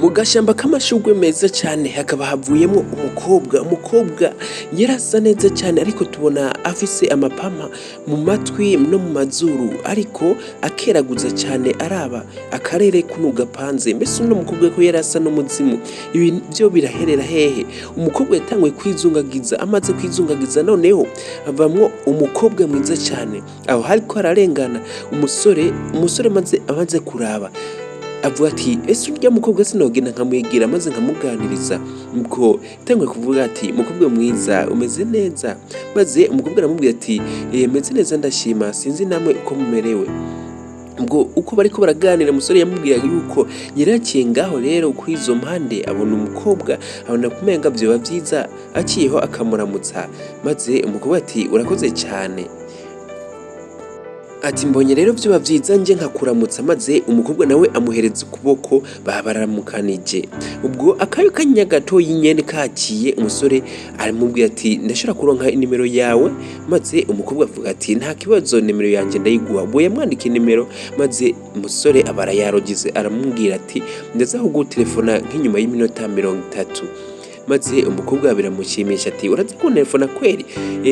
Mu gashamba k'amashurwe meza cyane hakaba havuyemo umukobwa. Umukobwa yarasa neza cyane, ariko tubona afise amapama mu matwi no mu mazuru, ariko akeraguza cyane araba akarere kuno gapanze. Mbese uno mukobwa ko yarasa n'umuzimu, ibi byo biraherera hehe? Umukobwa yatanguye kwizungagiza, amaze kwizungagiza noneho avamwo umukobwa mwiza cyane. Aho hariko ararengana umusore. Umusore amaze kuraba avuga ati: "Ese urya mukobwa sinogenda nkamwegera maze nkamuganiriza?" Ubwo yatanguye kuvuga ati: "Mukobwa mwiza, umeze neza?" Maze umukobwa aramubwira ati: "Meze neza, ndashima, sinzi namwe uko mumerewe." Ubwo uko bariko baraganira, umusore yamubwira yuko yaraciye ngaho rero kuri izo mpande, abona umukobwa, abona kumenga vyoba vyiza aciyeho akamuramutsa. Maze umukobwa ati: "Urakoze cyane." Ati: "Mbonye rero vyoba vyiza nje nkakuramutsa." Maze umukobwa nawe amuhereza ukuboko, baba baramukanije. Ubwo akayo kanya gato nyene kaciye, umusore aramubwira ati: "Ndashobora kuronka inimero yawe?" Maze umukobwa avuga ati: "Nta kibazo, nimero yanje ndayiguha." Ubwo yamwandikiye nimero, maze umusore aba arayarogize, aramubwira ati: "Ndaza kugutelefona nk'inyuma y'iminota 30." Maze umukobwa biramushimisha, ati: "Uraza kuntelefona kweri?"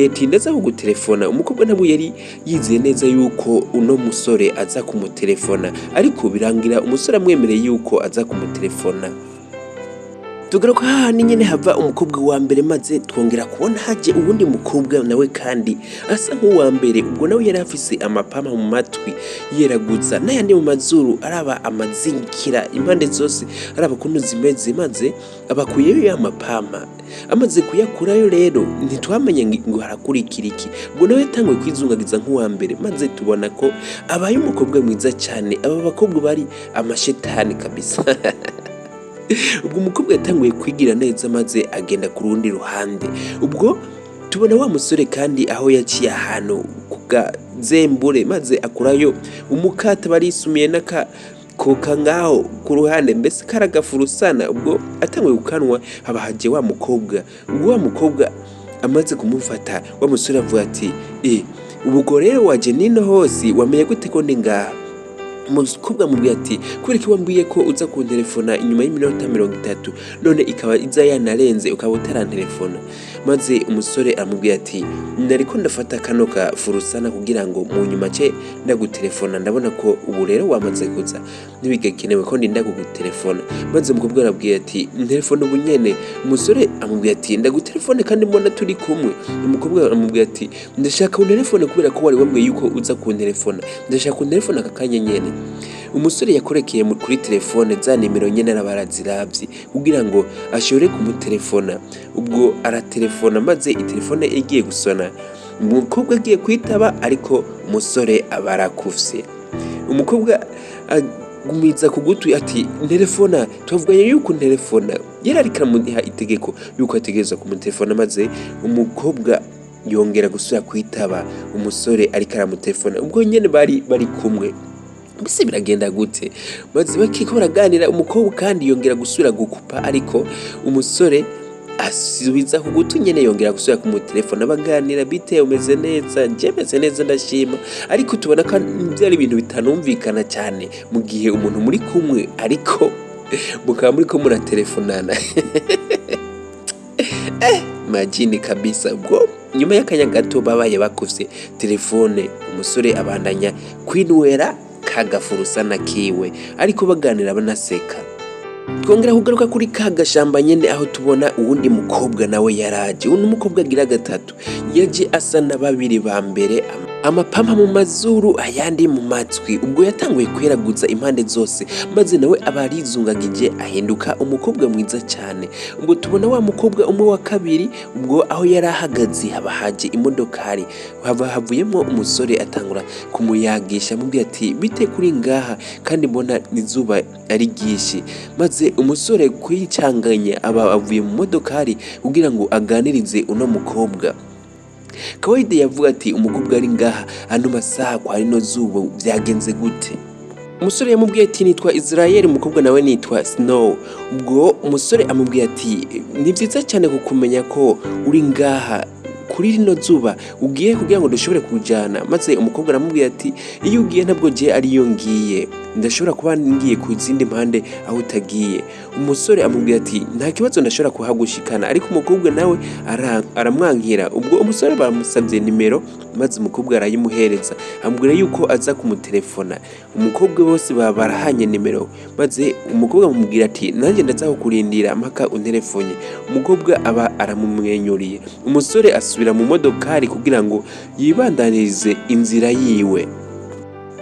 Ati: "Ndaza kugutelefona." Umukobwa ntabwo yari yizeye neza yuko uno musore aza kumutelefona, ariko birangira umusore amwemereye yuko aza kumutelefona. Tugaruka hahandi nyene hava umukobwa wa mbere, maze twongera kubona haje uwundi mukobwa nawe kandi asa nk'uwa mbere. Ubwo nawe yari afise amapama mu matwi, yeraguza n'ayandi mu mazuru, araba amazingikira impande zose, araba ukuntu zimeze, maze abakuyeyo ya mapama. Amaze kuyakurayo rero, ntitwamenye ngo harakurikira iki. Ubwo nawe yatanguye kwizungagiza nk'uwa mbere, maze tubona ko abaye umukobwa mwiza cyane. Aba bakobwa bari amashetani kabisa. Ubwo umukobwa yatanguye kwigira neza, maze agenda ku rundi ruhande. Ubwo tubona wa musore kandi aho yaciye ahantu ku gazembure, maze akurayo umukate, barisumiye n'aka koka ngaho ku ruhande, mbese karagafurusana. Ubwo atanguye kukanwa, haba haje wa mukobwa. Ubwo wa mukobwa amaze kumufata, wa musore avuga ati: "E, ubwo rero waje nino hose, wamenye gute ko ndi ngaha?" Umukobwa amubwira ati: "Kubera ko wambwiye ko uza kuntelefona inyuma y'iminota 30, none ikaba iza yanarenze, ukaba utarantelefona?" Maze umusore aramubwira ati: "Nariko ndafata kano ka furusana kugira ngo mu nyuma ce ndagutelefona. Ndabona ko ubu rero wamaze kuza, ntibigakenewe ko ndinda kugutelefona." Maze umukobwa arabwira ati: "Ntelefone ubu nyene." Umusore amubwira ati: "Ndagutelefone kandi mbona turi kumwe?" Umukobwa aramubwira ati: "Ndashaka untelefone kubera ko wari wambwiye yuko uza kuntelefona, ndashaka untelefone aka kanya nyene." Umusore yakorekeye kuri telefone za nimero nyene, araba araziravye kugira ngo ashobore kumutelefona. Ubwo aratelefona, maze itelefone igiye gusona, umukobwa agiye kwitaba, ariko umusore aba arakufye. Umukobwa agumiza ku gutwi ati: "Ntelefona, twavuganye yuko ntelefona." Yari ariko aramuha itegeko yuko ategerezwa kumutelefona, maze umukobwa yongera gusubira kwitaba, umusore ariko aramutelefona. Ubwo nyene bari bari kumwe. Mbese biragenda gute? Maze bakiko baraganira, umukobwa kandi yongera gusubira gukupa, ariko umusore asubiza ku gutwi nyene, yongera gusubira kumutelefona, baganira: "Bite, umeze neza? Je meze neza, ndashima." Ariko tubona ko byari ibintu bitanumvikana cyane mu gihe umuntu muri kumwe, ariko mukaba muriko muratelefonana. Majini kabisa. Ubwo nyuma y'akanya gato babaye bakuvye telefone, umusore abandanya kwinwera kagafurusana kiwe, ariko baganira banaseka. Twongera kugaruka kuri ka gashamba nyene, aho tubona uwundi mukobwa nawe yaraje. Uno mukobwa agira gatatu yaje asa na babiri ba mbere, amapampa mu mazuru, ayandi mu matwi. Ubwo yatanguye kweraguza impande zose, maze nawe aba arizungagije, ahinduka umukobwa mwiza cyane. Ubwo tubona wa mukobwa umwe wa kabiri, ubwo aho yari ahagaze haba haje imodokari, haba havuyemo umusore, atangura kumuyagisha, amubwira ati: "Bite kuri ngaha kandi mbona izuba ari ryinshi?" Maze umusore kwicanganya aba avuye mu modokari kugira ngo aganirize uno mukobwa. Kawaida yavuga ati: "Umukobwa ari ngaha ano masaha kwa rino zuba, byagenze gute?" Umusore yamubwiye ati: "Nitwa Israel." Umukobwa nawe: "Nitwa Snow." Ubwo umusore amubwiye ati: "Ni byiza cyane kukumenya ko uri ngaha kuri ino saha." Kuri rino zuba ugiye kugira ngo dushobore kujana? Maze umukobwa aramubwira ati: "Iyo ugiye ntabwo je ariyo ngiye, ndashobora kuba ngiye ku zindi mpande aho utagiye." Umusore amubwira ati: "Nta kibazo, ndashobora kuhagushikana." Ariko umukobwa nawe aramwankira. Ubwo umusore bamusabye nimero, maze umukobwa arayimuhereza, amubwira yuko aza kumutelefona. Umukobwa bose baba barahanye nimero, maze umukobwa amubwira ati: "Nanjye ndaza kukurindira mpaka unterefonye." Umukobwa aba aramumwenyuriye. Umusore asubira mu modokari kugira ngo yibandanirize inzira yiwe.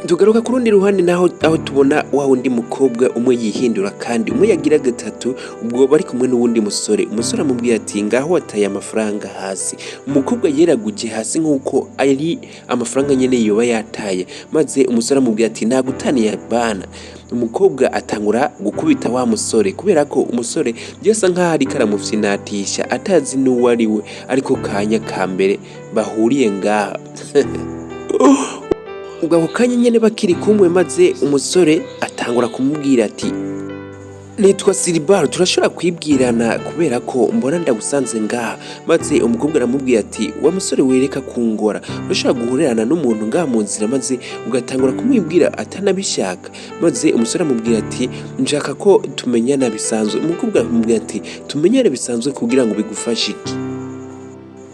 Tugaruka ku rundi ruhande naho, aho tubona wa wundi mukobwa umwe yihindura kandi umwe yagira gatatu. Ubwo bari kumwe n'uwundi musore. Umusore amubwira ati: "Ngaho wataye amafaranga hasi." Umukobwa yeraguje hasi nk'uko ari amafaranga nyene yoba yataye, maze umusore amubwira ati: "Nagutaniye bana." Umukobwa atangura gukubita wa musore, kubera ko umusore byasa nkaho ariko aramufyinatisha atazi n'uwo ari we, ariko kanya ka mbere bahuriye ngaha. Ubwo ako kanya nyene bakiri kumwe, maze umusore atangura kumubwira ati: "Nitwa Silibaro, turashobora kwibwirana kubera ko mbona ndagusanze ngaha?" Maze umukobwa aramubwira ati: "Wa musore, wereka kungora, urashobora guhurirana n'umuntu ngaha mu nzira maze ugatangura kumwibwira atanabishaka." Maze umusore amubwira ati: "Nshaka ko tumenyana bisanzwe." Umukobwa aramubwira ati: "Tumenyane bisanzwe kugira ngo bigufashe iki?"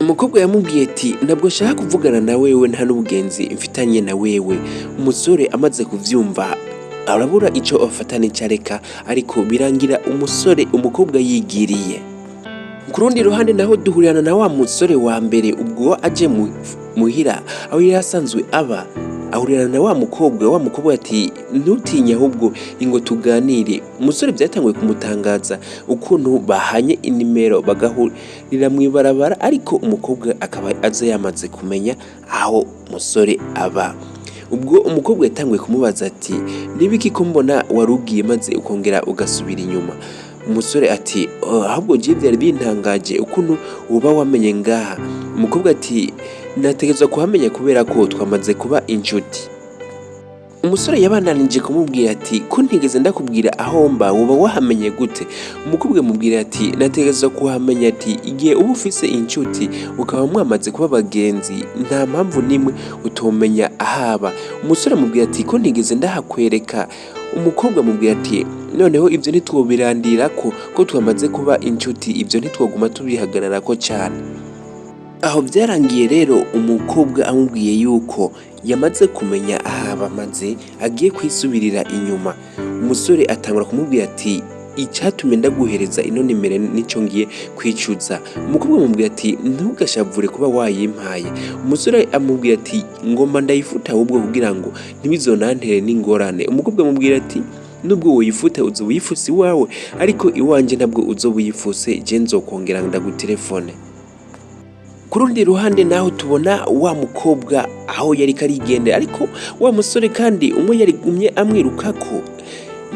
Umukobwa yamubwiye ati: "Ntabwo nshaka kuvugana na wewe, nta n'ubugenzi mfitanye na wewe." Umusore amaze kuvyumva arabura ico afata n'ico areka, ariko birangira umusore umukobwa yigiriye. Ku rundi ruhande naho duhurirana na wa musore wa mbere. Ubwo aje muhira aho yari asanzwe aba, ahurirana na wa mukobwa. Wa mukobwa ati: "Ntutinye, ahubwo ingo tuganire." Umusore byatanguye kumutangaza ukuntu bahanye inimero bagahurira mw'ibarabara, ariko umukobwa akaba aza yamaze kumenya aho umusore aba. Ubwo umukobwa yatanguye kumubaza ati: "Nibiki ko mbona warugiye maze ukongera ugasubira inyuma?" Umusore ati: "Oh, ahubwo je byari bintangaje ukuntu uba wamenye ngaha." Umukobwa ati: "Nategerezwa kuhamenya kubera ko twamaze kuba inshuti." Umusore yabandanije kumubwira ati: "Ko ntigeze ndakubwira aho mba, woba wahamenye gute?" Umukobwa amubwira ati: "Nategerezwa kuhamenya." Ati: "Igihe uba ufise inshuti ukaba mwamaze kuba abagenzi, nta mpamvu n'imwe utomenya ahaba." Umusore amubwira ati: "Ko ntigeze ndahakwereka?" Umukobwa amubwira ati: "Noneho ibyo ntitwobirandira ko twamaze kuba inshuti, ibyo ntitwoguma tubihagararako cyane." Aho byarangiye rero umukobwa amubwiye yuko yamaze kumenya ahaba maze agiye kwisubirira inyuma. Umusore atangura kumubwira ati: "Icyatumye ndaguhereza ino nimero nico ngiye kwicuza." Umukobwa amubwira ati: "Ntugashavure kuba wayimpaye." Umusore amubwira ati: "Ngomba ndayifuta ahubwo kugira ngo ntibizonantere n'ingorane." Umukobwa amubwira ati: "Nubwo woyifuta uzoba uyifuse iwawe, ariko iwanje ntabwo uzoba uyifuse, je nzokongera ndagutelefone." Ku rundi ruhande naho tubona wa mukobwa aho yariko arigendera, ariko wa musore kandi umwe yarigumye amwirukako,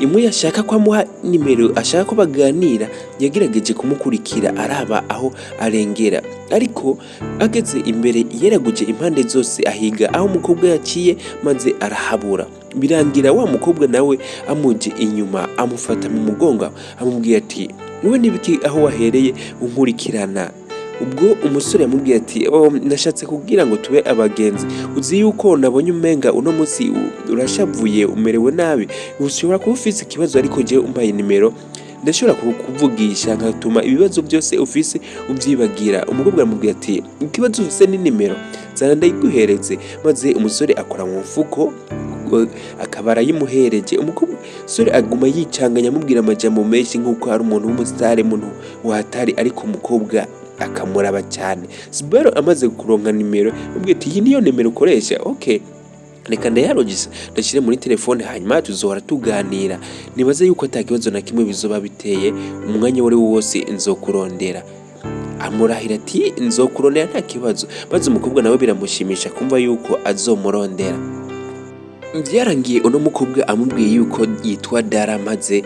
imwe yashaka ko amuha nimero, ashaka ko baganira. Yagerageje kumukurikira araba aho arengera, ariko ageze imbere yeraguje impande zose ahiga aho umukobwa yaciye maze arahabura. Birangira wa mukobwa nawe amuje inyuma, amufata mu mugongo, amubwira ati: "Wowe nibiki aho wahereye unkurikirana?" Ubwo umusore yamubwiye ati: "Oh, nashatse kugira ngo tube abagenzi, uzi yuko nabonye umenga uno munsi urashavuye, umerewe nabi, ushobora kuba ufise ikibazo, ariko jewe umpaye nimero ndashobora kukuvugisha nkatuma ibibazo byose ufise uvyibagira." Umukobwa aramubwira ati: "Ikibazo ufise ni nimero, zana ndayiguhereze." Maze umusore akora mu mfuko akaba arayimuhereje. Umusore aguma yicanganya, amubwira amajambo menshi nk'uko ari umuntu w'umusitari, umuntu watari, ariko umukobwa akamuraba cyane. Sibero amaze kuronka nimero, amubwira ati: "Iyi niyo nimero ukoresha? Okay, reka ndayarogisa ndashyire muri telefone, hanyuma tuzohora tuganira. Nibaze yuko ata kibazo na kimwe bizoba biteye, umwanya uwo ari wo wose nzokurondera." Amurahira ati: "Nzokurondera, nta kibazo." Maze umukobwa nawe biramushimisha kumva yuko azomurondera. Byarangiye uno mukobwa amubwiye yuko yitwa Dara, maze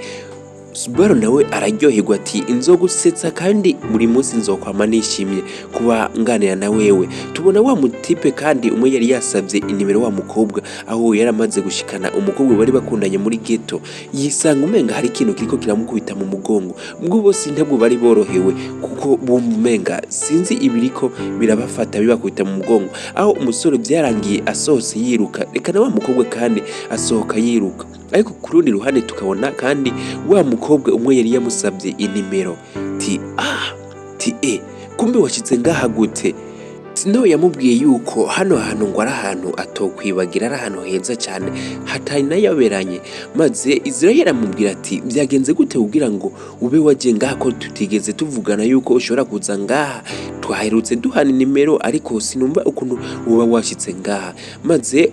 Subaru nawe araryoherwa ati inzogusetsa kandi buri munsi nzokwama nishimye kuba nganira na wewe. Tubona wa mutipe kandi umwe yari yasabye inimero wa mukobwa, aho yari amaze gushikana umukobwa bari bakundanye muri ghetto, yisanga umenga hari ikintu kiriko kiramukubita mu mugongo. Ubwo bose ntabwo bari borohewe kuko bumva umenga sinzi ibiriko birabafata bibakubita mu mugongo, aho umusore byarangiye asohotse yiruka, reka na wa mukobwa kandi asohoka yiruka. Ariko ku rundi ruhande tukabona kandi wa mukobwa umwe yari yamusabye inimero ti ah ti e kumbe washitse ngaha gute? Snow yamubwiye yuko hano hantu ngo ari ahantu atokwibagira, ari ahantu heza cyane hatari nayoberanye. Maze Israel amubwira ati byagenze gute kugira ngo ube waje ngaha ko tutigeze tuvugana yuko ushobora kuza ngaha? Twaherutse duhana inimero ariko sinumva ukuntu uba washitse ngaha. Maze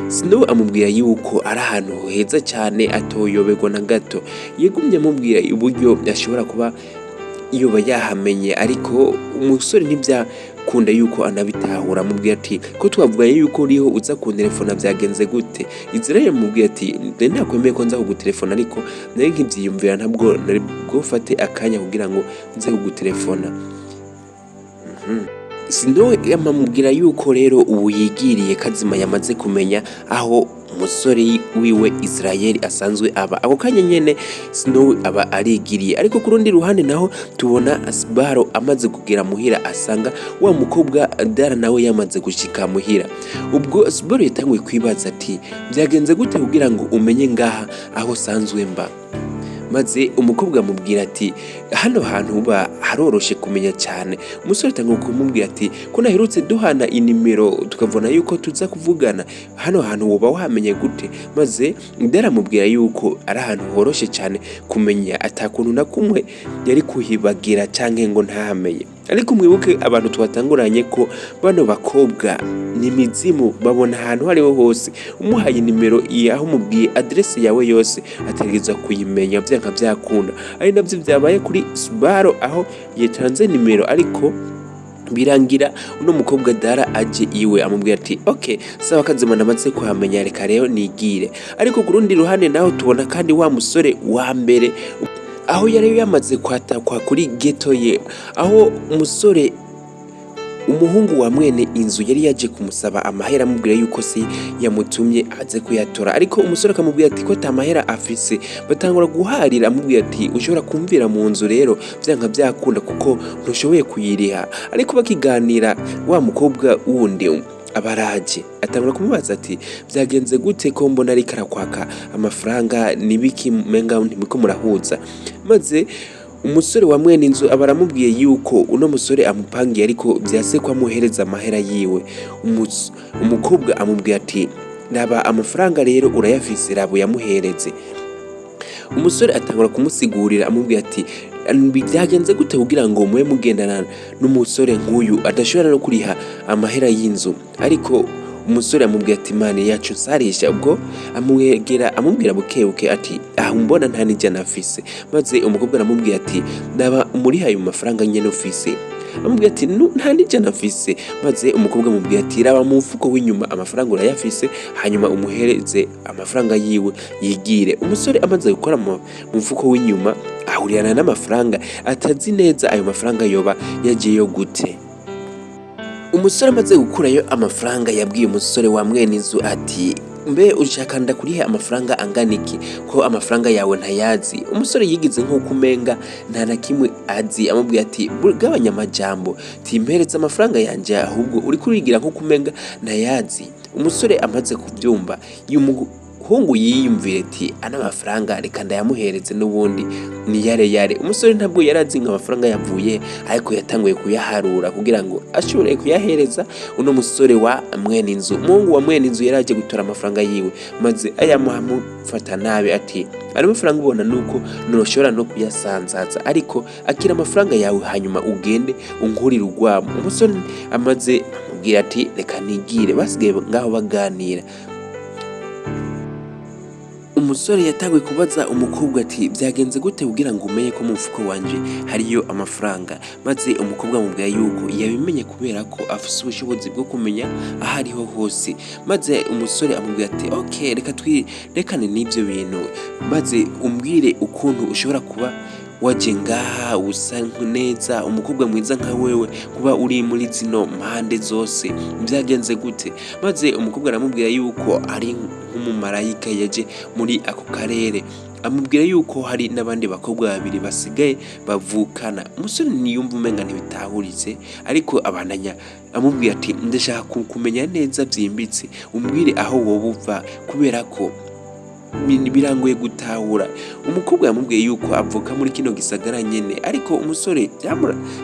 Snow amubwira yuko ari ahantu heza cyane atoyoberwa na gato. Yegumye amubwira uburyo ashobora kuba yoba yahamenye, ariko umusore ntibyakunda yuko anabitahura. Amubwira ati ko twavuganye yuko uriho uza kuntelefona, byagenze gute? Israel amubwira ati ntakwemeye ko nza kugutelefona, ariko nari nkibyiyumvira, ntabwo nari bwufate akanya kugira ngo nze kugutelefona. Snow amamubwira yuko rero ubu yigiriye kazima, yamaze kumenya aho umusore wiwe Israel asanzwe aba. Ako kanya nyene Snow aba arigiriye. Ariko ku rundi ruhande naho tubona Sbaro amaze kugera muhira, asanga wa mukobwa Dara nawe yamaze gushika muhira. Ubwo Sbaro yatanguye kwibaza ati byagenze gute kugira ngo umenye ngaha aho sanzwe mba? Maze umukobwa amubwira ati hano hantu uba haroroshe kumenya cyane. Umusore atangura kumubwira ati ko naherutse duhana inimero tukavuna yuko tuza kuvugana, hano hantu woba wahamenye gute? Maze ndaramubwira yuko ari ahantu horoshe cyane kumenya, atakuntu na kumwe yari kuhibagira canke ngo ntahamenye. Ariko mwibuke abantu twatanguranye ko bano bakobwa ni imizimu, babona ahantu hariho hose. Umuhaye nimero aho umubwiye adresse yawe yose ategerezwa kuyimenya vyanka vyakunda. Ari navyo vyabaye kuri Subaru aho yatanze nimero, ariko birangira uno mukobwa Dara aje iwe amubwira ati okay sawa kazima namaze kuhamenya, reka rero nigire. Ariko ku rundi ruhande naho tubona kandi wa musore wa mbere aho yari yamaze kwatakwa kuri ghetto ye, aho umusore umuhungu wa mwene inzu yari yaje kumusaba amahera, amubwira yuko se yamutumye aze kuyatora. Ariko umusore akamubwira ati ko ata mahera afise. Batangura guharira, amubwira ati ushobora kumvira mu nzu rero vyanka vyakunda kuko ntushoboye kuyiriha. Ariko bakiganira wa mukobwa wundi abaraje atangura kumubaza ati byagenze gute ko mbona ariko arakwaka amafaranga, nibiki menga ntimiko murahuza? Maze umusore wa mwene inzu aba aramubwiye yuko uno musore amupangiye, ariko vyase ko amuhereza amahera yiwe. Umukobwa amubwiye ati raba amafaranga rero urayafise, raba uyamuhereze. Umusore atangura kumusigurira amubwira ati byagenze gute kugira ngo mube mugendana n'umusore nk'uyu adashobora no kuriha amahera y'inzu? Ariko umusore amubwira ati mani yacu nsarisha. Ubwo amwegera amubwira buke buke ati aha mbona nta n'ijana afise. Maze umukobwa aramubwira ati naba umuriha ayo mafaranga nyene ufise. Amubwira ati nta n'ijana afise. Maze umukobwa amubwira ati raba mu mufuko w'inyuma amafaranga urayafise, hanyuma umuhereze amafaranga yiwe yigire. Umusore amaze gukora mu mufuko w'inyuma ahurirana n'amafaranga atazi neza ayo mafaranga yoba yagiyeyo gute. Umusore amaze gukurayo amafaranga yabwiye umusore wa mwene inzu ati mbe ushaka ndakurihe amafaranga angana iki ko amafaranga yawe ntayazi? Umusore yigize nk'uko umenga nta na kimwe azi, amubwiye ati gabanya amajambo, timpereze amafaranga yanje, ahubwo uriko urigira nk'uko umenga ntayazi. Umusore amaze kuvyumva umuhungu yiyumvire ati ana mafaranga reka ndayamuhereze n'ubundi ni yare yare. Umusore ntabwo yari azi ngo amafaranga yavuye, ariko yatanguye kuyaharura kugira ngo ashobore kuyahereza uno musore wa mwene inzu. Umuhungu wa mwene inzu yari aje gutora amafaranga yiwe, maze ayamuha amufata nabi ati ayo mafaranga ubona nuko ntushobora no kuyasanzaza, ariko akira amafaranga yawe hanyuma ugende unkurire urwamo. Umusore amaze amubwira ati reka nigire. Basigaye ngaho baganira. Umusore yatanguye kubaza umukobwa ati: "Byagenze gute kugira ngo umenye ko mu mufuko wanje hariyo amafaranga?" Maze umukobwa amubwira yuko yabimenye kubera ko afise ubushobozi bwo kumenya aho ariho hose. Maze umusore amubwira ati: "Ok, reka twirekane n'ibyo bintu, maze umbwire ukuntu ushobora kuba waje ngaha usa neza, umukobwa mwiza nka wewe, kuba uri muri zino mpande zose, byagenze gute?" Maze umukobwa aramubwira yuko ari nk'umumarayika yaje muri ako karere, amubwira yuko hari n'abandi bakobwa babiri basigaye bavukana. Umusore niyumva umenga ntibitahuritse, ariko abandanya amubwira ati: "Ndashaka kumenya neza byimbitse, umbwire aho wowe uva, kubera ko birangoye gutahura." Umukobwa yamubwiye yuko avuka muri kino gisagara nyene, ariko umusore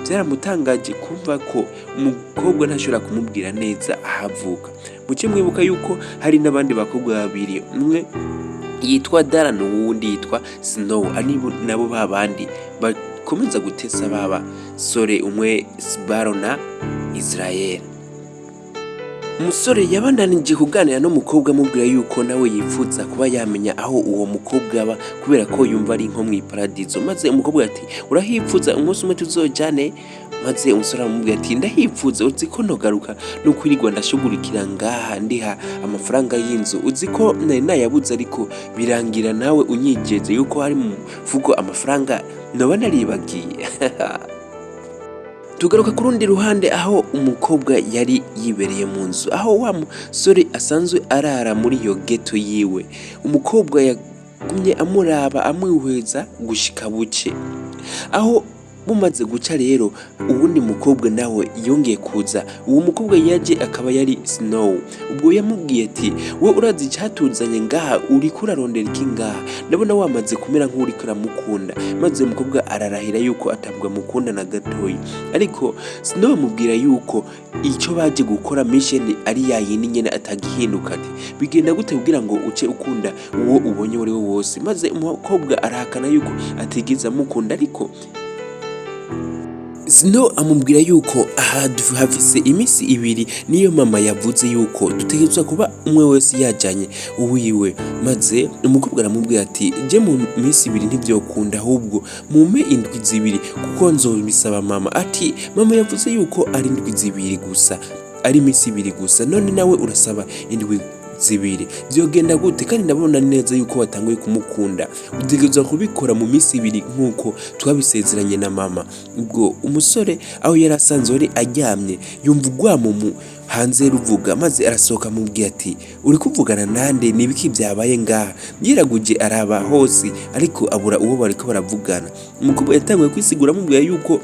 byaramutangaje kumva ko umukobwa ntashobora kumubwira neza aho avuka. Muce mwibuka yuko hari n'abandi bakobwa babiri, umwe yitwa Dara n'uwundi yitwa Snow, ari nabo babandi bakomeza gutesa baba sore, umwe Sibaro na Israel. Umusore yabandanije kuganira n'umukobwa, amubwira yuko nawe yifuza kuba yamenya aho uwo mukobwa aba, kubera ko yumva ari nko mw'iparadizo. Maze umukobwa ati: "Urahipfuza umunsi umwe tuzojane?" Maze umusore aramubwira ati: "Ndahipfuza, uzi ko ntogaruka no kwirirwa ndashugurikira ngaha ndiha amafaranga y'inzu? Uzi ko nari nayabuze, ariko birangira nawe unyigeze yuko hari mu mufuko amafaranga noba naribagiye." Tugaruka ku rundi ruhande, aho umukobwa yari yibereye mu nzu aho wa musore asanzwe arara muri iyo ghetto yiwe. Umukobwa yagumye amuraba, amwihweza gushika buce. Aho bumaze guca rero, uwundi mukobwa nawe yongeye kuza. Uwo mukobwa yaje akaba yari Snow. Ubwo yamubwiye ati: "We urazi icyatuzanye ngaha? Uriko urarondera iki ngaha? Ndabona wamaze kumera nk'uriko uramukunda." Maze umukobwa ararahira yuko atabwo amukunda na gatoyi, ariko Snow amubwira yuko icyo baje gukora, mission, ari ya yindi nyene atagihinduka. Ati: "Bigenda gute kugira ngo uce ukunda uwo ubonye uwo ari we wose?" Maze umukobwa arahakana yuko atigeze amukunda, ariko Snow amubwira yuko aha hafise iminsi 2, niyo mama yavuze yuko dutegerezwa kuba umwe wese yajanye uwiwe. Maze umukobwa aramubwira ati: "Je mu minsi 2 ntivyokunda, ahubwo mumpe indwi 2, kuko nzobisaba mama." Ati: "Mama yavuze yuko ari indwi 2 gusa, ari iminsi 2 gusa, none nawe urasaba indwi 2, vyogenda gute? Kandi ndabona neza yuko watanguye kumukunda. Utegerezwa kubikora mu minsi 2 nk'uko twabisezeranye na mama." Ubwo umusore aho yari asanzwe ari aryamye, yumva urwamo mu hanze ruvuga, maze arasohoka, amubwira ati: "Uri kuvugana nande? Ni ibiki byabaye ngaha?" Yiraguje araba hose, ariko abura uwo bariko baravugana. Umukobwa yatanguye kwisigura, amubwira yuko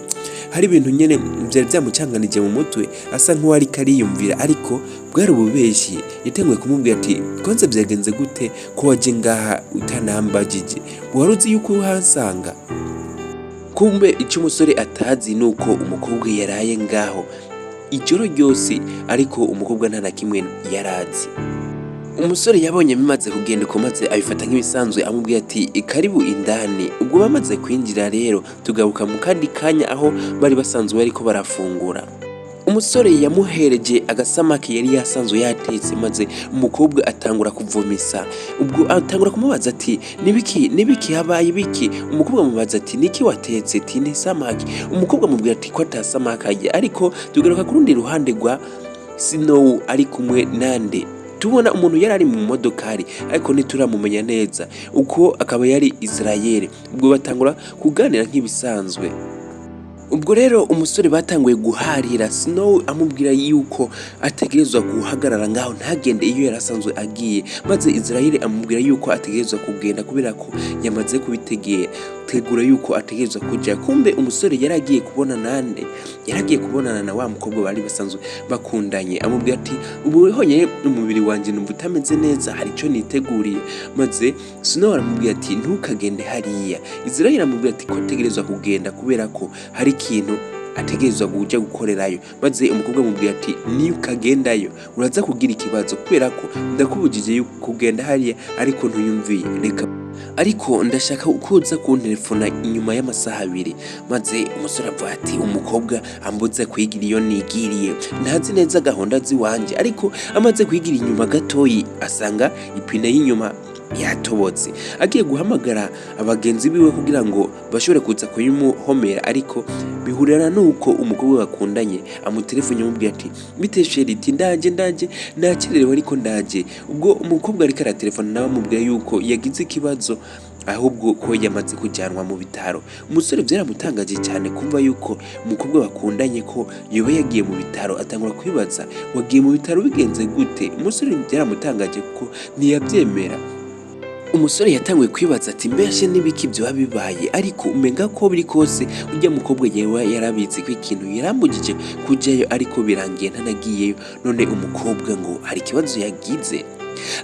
hari ibintu nyene vyari vyamucanganije mu mutwe, asa nk'uwariko ariyumvira, ariko bwari ububeshi. Yatanguye kumubwira ati: "Kwanza vyagenze gute ko waje ngaha utanambajije? Wari uzi yuko uhansanga?" Kumbe icyo umusore atazi ni uko umukobwa yaraye ngaho ijoro ryose, ariko umukobwa nta na kimwe yarazi. Umusore yabonye bimaze kugenda uko, maze abifata nk'ibisanzwe, amubwira ati: "Karibu indani." Ubwo bamaze kwinjira rero, tugaruka mu kandi kanya aho bari basanzwe bariko barafungura. Umusore yamuhereje agasamaki yari yasanzwe yatetse, maze umukobwa atangura kuvomisa. Ubwo atangura kumubaza ati: "Nibiki? Nibiki? Habaye ibiki?" Umukobwa amubaza ati: "Niki watetse?" Ati: "Ni samaki." Umukobwa amubwira ati ko atasamaki arya. Ariko tugaruka ku rundi ruhande rwa Snow, ari kumwe nande? Tubona umuntu yari ari mu modokari, ariko ntituramumenya neza, uko akaba yari Israel. Ubwo batangura kuganira nk'ibisanzwe. Ubwo rero umusore batanguye guharira, Snow amubwira yuko ategerezwa guhagarara ngaho, ntagende iyo yari asanzwe agiye. Maze Israel amubwira yuko ategerezwa kugenda, kubera ko yamaze kubitegera tegura yuko ategerezwa kuja. Kumbe umusore yari agiye kubona nande? Yari agiye kubonana na wa mukobwa bari basanzwe bakundanye. Amubwira ati: "Ubu honyine umubiri wanje numva utameze neza, hari ico niteguriye." Maze Snow aramubwira ati: "Ntukagende hariya." Israel amubwira ati ko ategerezwa kugenda, kubera ko hari ikintu ategerezwa kuja gukorerayo. Maze umukobwa amubwira ati: "Ntukagendayo, uraza kugira ikibazo, kubera ko ndakubujije kugenda hariya, ariko ntuyumviye. Reka, ariko ndashaka kuza kuntelefona inyuma y'amasaha 2." Maze umusore avuga ati: "Umukobwa ambuza kwigira iyo nigiriye, ntazi neza gahunda ziwanje." Ariko amaze kwigira inyuma gatoyi, asanga ipine y'inyuma Yatobotse agiye guhamagara abagenzi biwe kugira ngo bashobore kuza kuyimuhomera, ariko bihurirana nuko umukobwa bakundanye amutelefone, amubwira ati: "Bite chérie?" Ati: "Ndaje, ndaje, nakererewe ariko ndaje." Ubwo umukobwa ariko aratelefona nawe amubwira yuko yagize ikibazo, ahubwo ko yamaze kujyanwa mu bitaro. Umusore byaramutangaje cyane kumva yuko umukobwa bakundanye ko yoba yagiye mu bitaro. Atangura kwibaza: "Wagiye mu bitaro bigenze gute?" Umusore byaramutangaje kuko ntiyabyemera. Umusore yatanguye kwibaza ati: "Mbese n'ibiki byoba bibaye?" Ariko umenga ko biri kose ujya mukobwa yewe yarabizi ko ikintu yarambujije kujyayo, ariko birangiye ntanagiyeyo. None umukobwa ngo hari ikibazo yagize.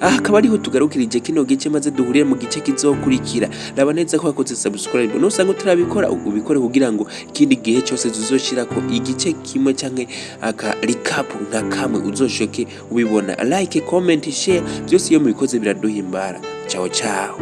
Aha akaba ariho tugarukirije kino gice, maze duhurire mu gice kizokurikira. Raba neza ko wakoze subscribe. Nusanga utarabikora, ubikore kugira ngo ikindi gihe cyose tuzoshirako igice kimwe canke aka recap nka kamwe uzoshoke ubibona. Like, comment, share, byose iyo mubikoze biraduhimbara. Ciao ciao.